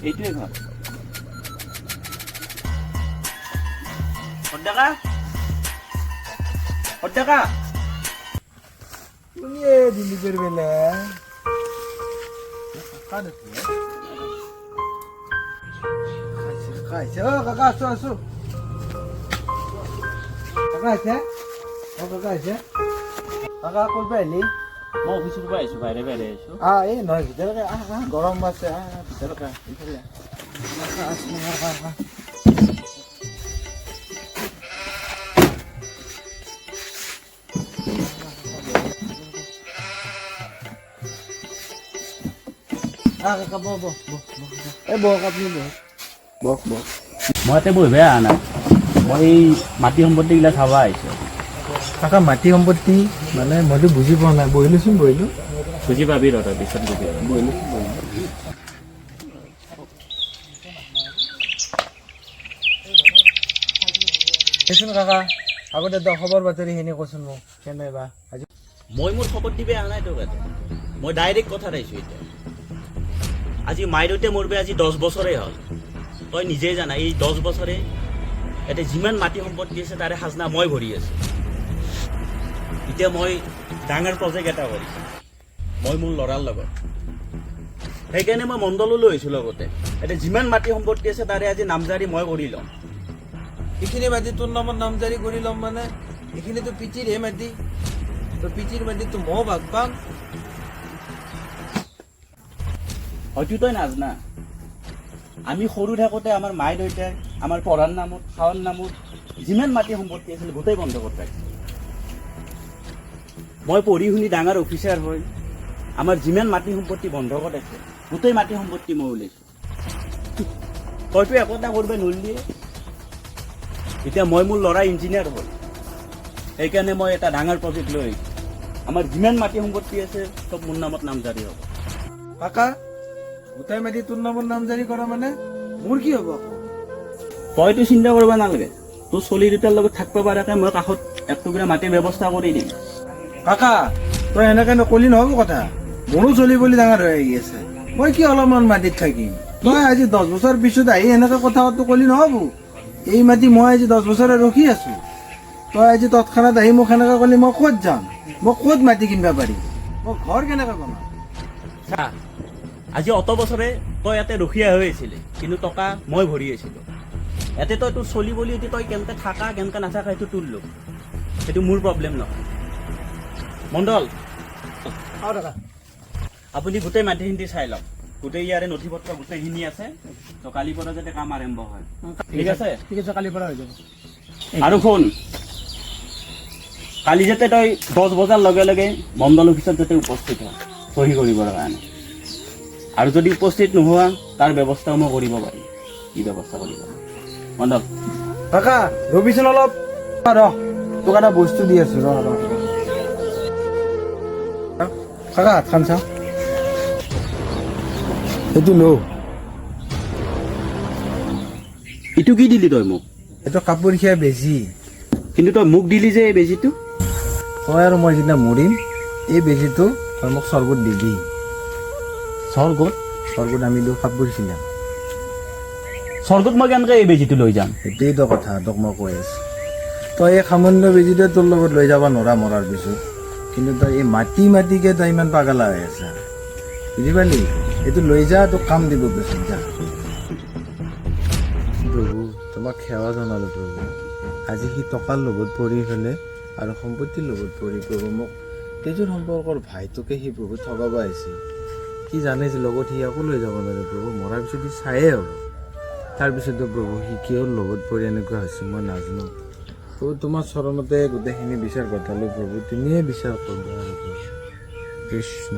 এইটোৱে ঘৰ। সদ্দাকা, সদ্দাকা। কোনে দিলীপেৰ বেলে কাকা দেখোন। খাইছে খাইছে। অ কাকা, আছো আছো। কাকা আছে? অ কাকা আছে। কাকা, ক'ৰ পৰা আহিলি? মই অফিচৰ পৰা আহিছোঁ, বাহিৰে বাহিৰে আহিছোঁ। আহ, এই নহয়, ভিতৰকে আহ। আহ, গৰম আছে, আহ আহ, ভিতৰকে আহ, এইফালে আহ। কাকা, আছো, আহ, আহ, আহ। আহ কাকা, বহ বহ বহ বহ বহ। এই বহক, আপুনি বহক, বহক বহক। মই ইয়াতে বহিবই অহা নাই, মই এই মাটি সম্পত্তিগিলা চাব আহিছোঁ। কাকা, মাটি সম্পত্তি মানে মইতো বুজি পোৱা নাই। বহিলোচোন, বহিলো। বুজি পাবি ৰ তই, পিছত বুজি পাবি। বহিলো, বহিলো। দেচোন কাকা, আগতে তই খবৰ বাতৰিখিনি কচোন মোক, কেনে বা আজি। মই মোৰ খবৰ দিবে অহা নাই তোক ইয়াতে, মই ডাইৰেক্ট কথাত আহিছোঁ এতিয়া। আজি মাই দেউতাই মৰবে আজি 10 বছৰেই হ'ল। তই নিজেই জানা, এই 10 বছৰে ইয়াতে যিমান মাটি সম্পত্তি আছে, তাৰে খাজনা মই ভৰি আছোঁ। এতিয়া মই ডাঙৰ প্ৰজেক্ট এটা কৰিছোঁ মই মোৰ ল'ৰাৰ লগত। সেইকাৰণে মই মণ্ডলো লৈ আহিছোঁ লগতে। এতিয়া যিমান মাটি সম্পত্তি আছে, তাৰে আজি নামজাৰি মই কৰি ল'ম। এইখিনি মাটি তোৰ নামত নামজাৰি কৰি ল'ম মানে? এইখিনিতো পিতিৰহে মাটি, তো পিতিৰ মাটিতো ময়ো ভাগ পাম। হয়তো তই নাজানা, আমি সৰু থাকোঁতে আমাৰ মাই দেউতাই আমাৰ পঢ়াৰ নামত, খাৱাৰ নামত যিমান মাটি সম্পত্তি আছিল, গোটেই বন্ধকত ৰাখিছিল। মই পঢ়ি শুনি ডাঙৰ অফিচাৰ হৈ আমাৰ যিমান মাটি সম্পত্তি বন্ধকত আছে, গোটেই মাটি সম্পত্তি মই উলিয়াইছোঁ। তইতো একো এটা কৰিব নোৱাৰিলিয়ে। এতিয়া মই মোৰ ল'ৰা ইঞ্জিনিয়াৰ হ'ল, সেইকাৰণে মই এটা ডাঙৰ প্ৰজেক্ট লৈ আহিছোঁ। আমাৰ যিমান মাটি সম্পত্তি আছে, চব মোৰ নামত নামজাৰি হ'ব। কাকা, গোটেই মাটি তোৰ নামত নামজাৰি কৰা মানে মোৰ কি হ'ব আকৌ? তইতো চিন্তা কৰিব নালাগে। তোৰ চলি দুটাৰ লগত থাকিব পৰাকে মই কাষত এক টুকুৰা মাটিৰ ব্যৱস্থা কৰি দিম। কাকা, তই এনেকে নকলি নহ'ব কথা। মোৰো চলি বুলি ডাঙৰ হৈ আহি আছে, মই কি অলপমান মাটিত থাকিম? তই আজি 10 বছৰ পিছত আহি এনেকে কথা কলি নহ'ব। এই মাটি মই আজি 10 বছৰে ৰখি আছো। তই আজি তৎক্ষণাত আহি মোক সেনেকে কলি, মই ক'ত যাম? মই ক'ত মাটি কিনিব পাৰিম? মই ঘৰ কেনেকে বনাম? চা, আজি অত বছৰে তই ইয়াতে ৰখীয়া হৈ আছিলি, কিন্তু টকা মই ভৰি আছিলো। ইয়াতে তই তোৰ চলি বুলি এতিয়া তই কেনেকে থাকা, কেনেকে নাথাকা, সেইটো তোৰ লোক, সেইটো মোৰ প্ৰব্লেম নহয়। মণ্ডল। অ দাদা। আপুনি গোটেই মাটিখিনি চাই লওক। গোটেই ইয়াৰে নথি পত্ৰ গোটেইখিনি আছে। তো কালিৰ পৰা যাতে কাম আৰম্ভ হয়, ঠিক আছে? ঠিক আছে, কালিৰ পৰা হৈ যাব। আৰু শুন, কালি যাতে তই 10 বজাৰ লগে লগে মণ্ডল অফিচত যাতে উপস্থিত হয় চহী কৰিবৰ কাৰণে। আৰু যদি উপস্থিত নোহোৱা, তাৰ ব্যৱস্থাও মই কৰিব পাৰিম। কি ব্যৱস্থা কৰিব পাৰিম, মণ্ডল? কাকা, ৰবিচোন অলপ, ৰ, তোক এটা বস্তু দি আছো, ৰ ৰ। কাকা, হাতখন চাওঁ। এইটো ল। এইটো কি দিলি তই মোক? এইটো কাপোৰ খিয়া বেজি। কিন্তু তই মোক দিলি যে এই বেজীটো? তই আৰু মই যেতিয়া মৰিম, এই বেজীটো তই মোক স্বৰ্গত দিবি। স্বৰ্গত? স্বৰ্গত আমি দুয়ো কাপোৰ ছিলাম। স্বৰ্গত মই কেনেকে এই বেজীটো লৈ যাম? সেইটোৱেইতো কথা তোক মই কৈ আছো। তই এই সামান্য বেজীটোৱে তোৰ লগত লৈ যাব নোৱাৰা মৰাৰ পিছত, কিন্তু তই এই মাটি মাটিকে তই ইমান পাগলা হৈ আছা, বুজি পালি? এইটো লৈ যা, তোক কাম দিব পিছত, যা। প্ৰভু, তোমাক সেৱা জনালো প্ৰভু। আজি সি টকাৰ লোভত পৰি পেলাই আৰু সম্পত্তিৰ লোভত পৰি প্ৰভু, মোক তেজৰ সম্পৰ্কৰ ভাইটোকে সি প্ৰভু ঠগাব আহিছে। সি জানে যে লগত সি একো লৈ যাব নোৱাৰে প্ৰভু, মৰাৰ পিছত সি চায়ে হ'ব। তাৰপিছতো প্ৰভু, সি কিয় লোভত পৰি এনেকুৱা হৈছে মই নাজানো। প্ৰভু, তোমাৰ চৰণতে গোটেইখিনি বিচাৰ গতালো প্ৰভু, তুমিয়ে বিচাৰ কৰিবা আৰু প্ৰভু। কৃষ্ণ।